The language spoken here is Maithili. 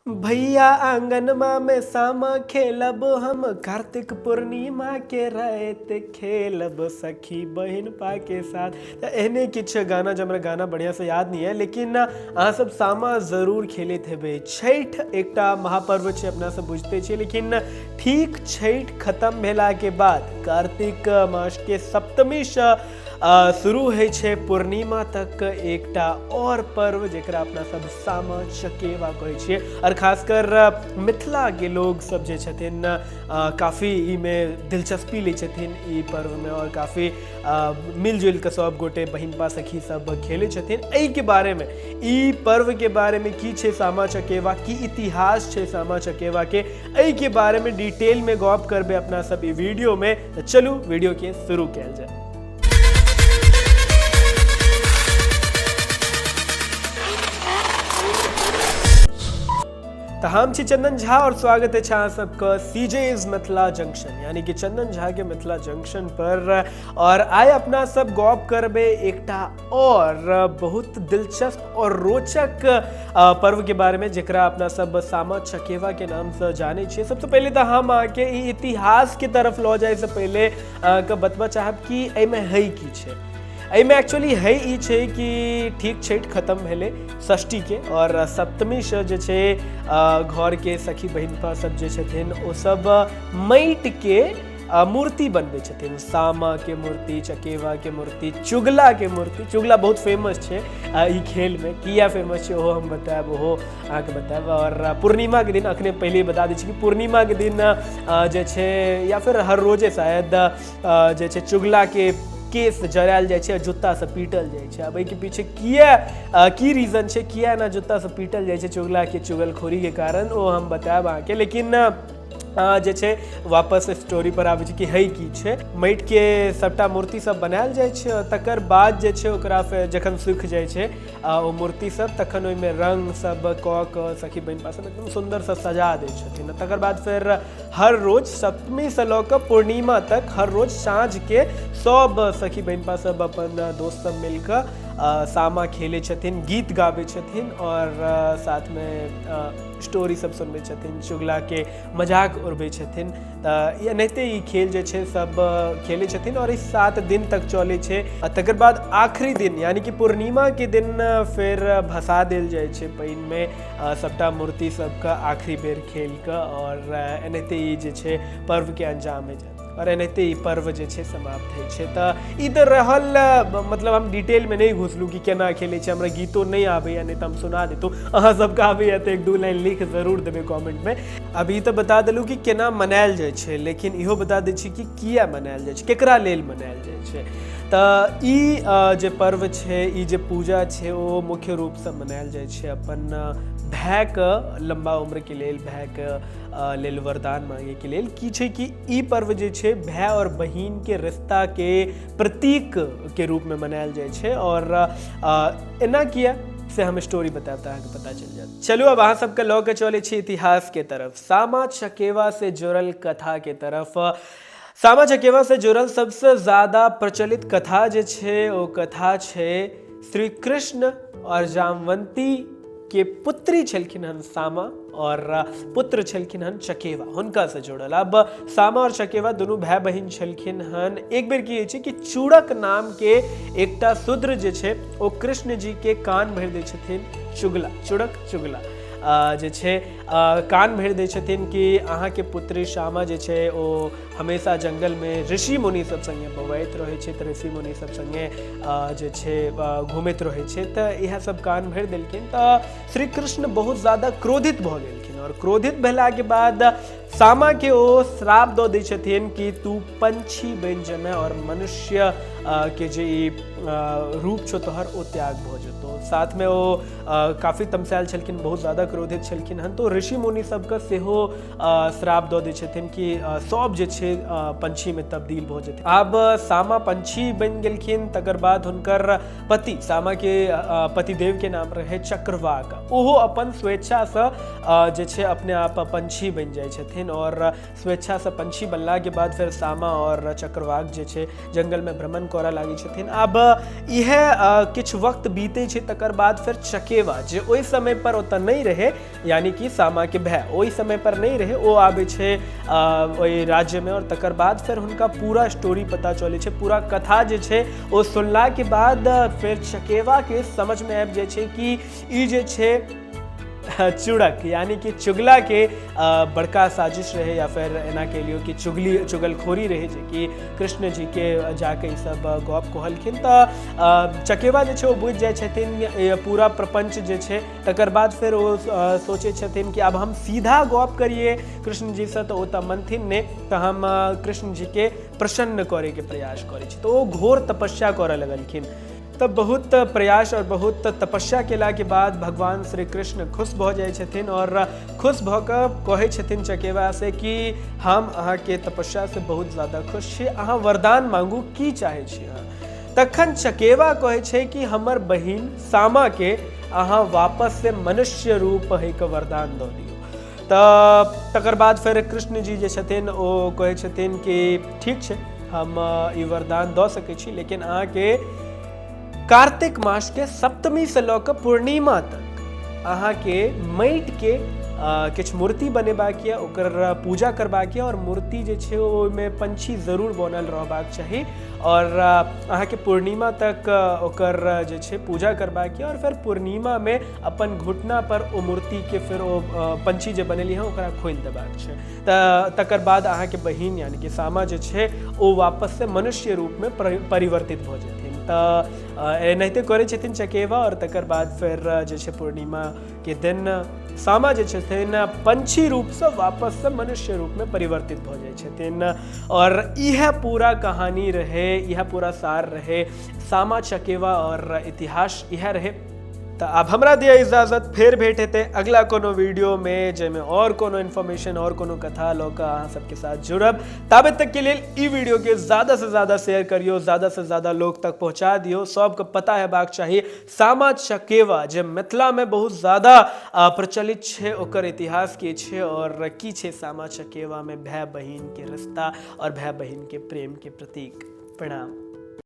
भैया आंगनमा में सामा खेलब हम, कार्तिक पूर्णिमा के रात खेलब सखी बहिन पा के साथ। तऽ एहने किछु गाना जे हमरा गाना बढ़िआँसँ याद नहि यऽ, लेकिन अहाँ सब सामा जरूर खेलैत हेबै। छठि एकटा महापर्व छै, अपना सब बुझिते छियै, लेकिन ठीक छठि खतम भेलाके बाद कार्तिक मासके सप्तमीसँ शुरू होइ छै पूर्णिमा तक एकटा और पर्व, जकरा अपना सब सामा चकेवा कहै छियै। आओर खासकर मिथिलाके लोग सब जे छथिन काफी एहिमे दिलचस्पी लै छथिन ई पर्वमे, आओर काफी मिलजुलि कऽ सब गोटे बहिनपा सखी सब खेलै छथिन। एहिके बारेमे, ई पर्वके बारेमे की छै सामा चकेवा, की इतिहास छै सामा चकेवाके, एहिके बारेमे डिटेलमे गप करबै अपना सब ई वीडियोमे। तऽ चलू वीडियोके शुरू कयल जाय। तऽ हम छी चंदन झा और स्वागत अछि अहाँ सबके सीजे is Mithila junction, यानी कि चंदन झा के मिथिला जंक्शन पर। और आइ अपना सब गप करबै एकटा और बहुत दिलचस्प और रोचक पर्व के बारे में, जकरा अपना सब सामा चकेवा के नाम से जानै छियै। सबसे पहिले तऽ हम अहाँके ई इतिहास के तरफ लऽ जाइ से पहिले अहाँके बतबऽ चाहब कि एहिमे है की छै। एहिमे एक्चुअली है ई छै कि ठीक छठि खतम भेलै षष्ठीके, और सप्तमीसँ जे छै घरके सखी बहिनपा सब जे छथिन ओ सब माटिके मूर्ति बनबै छथिन। सामाके मूर्ति, चकेवाके मूर्ति, चुगलाके मूर्ति। चुगला बहुत फेमस छै ई खेलमे, किया फेमस छै ओहो हम बतायब, ओहो अहाँके बतायब। आओर पूर्णिमाके दिन, अखने पहिले बता दै छी कि पूर्णिमाके दिन जे छै या फिर हर रोजे शायद जे छै चुगलाके केस जरायल जाइ छै आ जुत्तासँ पीटल जाइ छै। आब एहिके पीछे किया की रीजन छै, किया एना जुत्तासँ पीटल जाइ छै चुगलाके चुगलखोरीके कारण, ओ हम बतायब अहाँके। लेकिन जे छै वापस स्टोरी पर आबै छै कि है की छै। माटिके सबटा मूर्ति सब बनायल जाइ छै, तकर बाद जे छै ओकरा फेर जखन सूखि जाइ छै ओ मूर्ति सब, तखन ओहिमे रंग सब कऽ कऽ सखी बहिनपा सब एकदम सुन्दरसँ सजा दै छथिन। तकर बाद फेर हर रोज सप्तमीसँ लऽ कऽ पूर्णिमा तक हर रोज साँझके सब सखी बहिनपा सब अपन दोस्त सब मिल कऽ सामा खेलै छथिन, गीत गाबै छथिन आओर साथमे स्टोरी सब सुनबै छथिन, चुगलाके मजाक उड़बै छथिन। तऽ एनाहिते ई खेल जे छै सब खेलै छथिन आओर ई 7 दिन तक चलै छै। आ तकर बाद आखिरी दिन यानी कि पूर्णिमाके दिन फेर भसा देल जाइ छै पानिमे सबटा मूर्ति सबके आखिरी बेर खेल कऽ, आओर एनाहिते ई जे छै पर्वके अंजाम होइ छै आओर एनाहिते ई पर्व जे छै समाप्त होइ छै। तऽ ई तऽ रहल, मतलब हम डिटेलमे नहि घुसलहुँ कि केना खेलै छै, हमरा गीतो नहि आबैए, नहि तऽ हम सुना देतहुँ। अहाँ सबके आबैए तऽ 1-2 लाइन लिख जरूर देबै कमेंटमे। अब ई तऽ बता देलहुँ कि केना मनायल जाइ छै, लेकिन इहो बता दै छी कि किया मनायल जाइ छै, केकरा लेल मनायल जाइ छै। तऽ ई जे पर्व छै, ई जे पूजा छै, ओ मुख्य रूपसँ मनायल जाइ छै अपन भायके लम्बा उम्रके लेल, भायके लेल वरदान मांगेके लेल। की छै कि ई पर्व जे छै भाय आओर बहिनके रिश्ताके प्रतीकके रूपमे मनायल जाइ छै। आओर एना किया से हम स्टोरी बतायब तऽ अहाँके पता चलि जायत। चलू अब अहाँ सबके लऽ के चलै छी इतिहासके तरफ, सामा चकेवा से जुड़ल कथाके तरफ। सामा चकेवा से जुड़ल सबसँ ज्यादा प्रचलित कथा जे छै ओ कथा छै श्री कृष्ण आओर जामवंती के पुत्री छलखिन हन सामा और पुत्र छलखिन हन चकेवा, हुनका से जुड़ल। अब सामा और चकेवा दुनू भाय बहिन छलखिन हन। एक बेर की होइ छै कि चूड़क नाम के एकटा शूद्र जे छै ओ कृष्ण जी के कान भरि दै छथिन, चुगला, चूड़क चुगला जे छै कान भरि दै छथिन कि अहाँके पुत्री सामा जे छै ओ हमेशा जंगलमे ऋषि मुनि सब सङ्गे बौआइत रहै छै, तऽ ऋषि मुनि सब सङ्गे जे छै घुमैत रहै छै। तऽ इएह सब कान भरि देलखिन। तऽ श्री कृष्ण बहुत ज्यादा क्रोधित भऽ गेलखिन आओर क्रोधित भेलाके बाद सामाके ओ श्राप दऽ दै छथिन कि तू पंछी बनि जेमे आओर मनुष्य के जे ई रूप छौ तोहर ओ त्याग भऽ जेतौ। साथमे ओ काफी तमसायल छलखिन, बहुत ज्यादा क्रोधित छलखिन हन, तऽ ऋषि मुनि सबके सेहो श्राप दऽ दै छथिन कि सब जे छै पंछीमे तब्दील भऽ जेतै। आब सामा पंछी बनि गेलखिन। तकर बाद हुनकर पति सामाके पतिदेवके नाम रहै चक्रवाक, ओहो अपन स्वेच्छासँ जे छै अपने आप पंछी बनि जाइ छथिन। आओर स्वेच्छासँ पंछी बनलाके बाद फेर सामा आओर चक्रवाक जे छै जंगलमे भ्रमण करऽ लागै छथिन। आब इएह किछु वक्त बीतै छै, तकर बाद फेर चकेवा जे ओहि समय पर ओतऽ नहि रहै, यानी कि सामाके भाय ओहि समय पर नहि रहै, ओ आबै छै ओहि राज्यमे और तकर बाद फेर हुनका पूरा स्टोरी पता चलै छै। पूरा कथा जे छै ओ सुनलाके बाद फेर चकेवाके समझमे आबि जाइ छै कि ई जे छै चुड़क यानी कि चुगला के बड़का साजिश रहे या फिर एना कह लियौ कि चुगली चुगलखोरी रहे, जे कि कृष्ण जी के जाके ई सब गप कहलखिन। तऽ चकेवा जे छै ओ बुझि जाइ छथिन पूरा प्रपंच जे छै। तकर बाद फेर ओ सोचै छथिन कि आब हम सीधा गप करिए कृष्ण जीसँ तऽ ओ तऽ मनथिन नहि, तऽ हम कृष्ण जीके प्रसन्न करैके प्रयास करै छी। तऽ ओ घोर तपस्या करऽ लगलखिन। तऽ बहुत प्रयास और बहुत तपस्या केलाके बाद भगवान श्री कृष्ण खुश भऽ जाइ छथिन और खुश भऽ कऽ कहै छथिन चकेवासँ कि हम अहाँके तपस्यासँ बहुत ज्यादा खुश छी, अहाँ वरदान मांगू, की चाहै छी अहाँ? तखन चकेवा कहै छै कि हमर बहिन सामाके अहाँ वापस से मनुष्य रूप होइके वरदान दऽ दियौ। तऽ तकर बाद फेर कृष्ण जी जे छथिन ओ कहै छथिन कि ठीक छै, हम ई वरदान दऽ सकै छी, लेकिन अहाँके कार्तिक मासके सप्तमीसँ लऽ कऽ पूर्णिमा तक अहाँके माटिके किछु मूर्ति बनेबाक यऽ, ओकर पूजा करबाक यऽ और मूर्ति जे छै ओहिमे पंछी जरूर बनल रहबाक चाही और अहाँके पूर्णिमा तक ओकर जे छै पूजा करबाक यऽ और फेर पूर्णिमामे अपन घुटना पर ओ मूर्तिके फेर ओ पंछी जे बनेलियै हँ ओकरा खोलि देबाक छै। तऽ तकर बाद अहाँके बहिन यानी कि सामा जे छै ओ वापससँ मनुष्य रूपमे परिवर्तित भऽ जेथिन। तऽ एनाहिते करै छथिन चकेवा और तकर बाद फेर जे छै पूर्णिमाके दिन सामा जे छथिन पंछी रूपसँ वापससँ मनुष्य रूपमे परिवर्तित भऽ जाइ छथिन। और इएह पूरा कहानी रहै, इएह पूरा सार रहै सामा चकेवा और इतिहास इएह रहै। तऽ आब हमरा दिअ इजाजत, फेर भेंट हेतै अगला कोनो वीडियो में जाहिमे और कोनो इन्फॉर्मेशन और कोनो कथा लऽ कऽ अहाँ सबके साथ जुड़ब। ताबे तक के लेल ई वीडियो के ज़्यादा से ज़्यादा शेयर करियौ, ज़्यादा से ज़्यादा लोग तक पहुँचा दियौ। सबके पता हेबाक चाही सामा चकेवा जे मिथिला में बहुत ज़्यादा प्रचलित छै, ओकर इतिहास की छै और की छै सामा चकेवा में भाय बहिन के रिश्ता और भाय बहिन के प्रेम के प्रतीक। प्रणाम।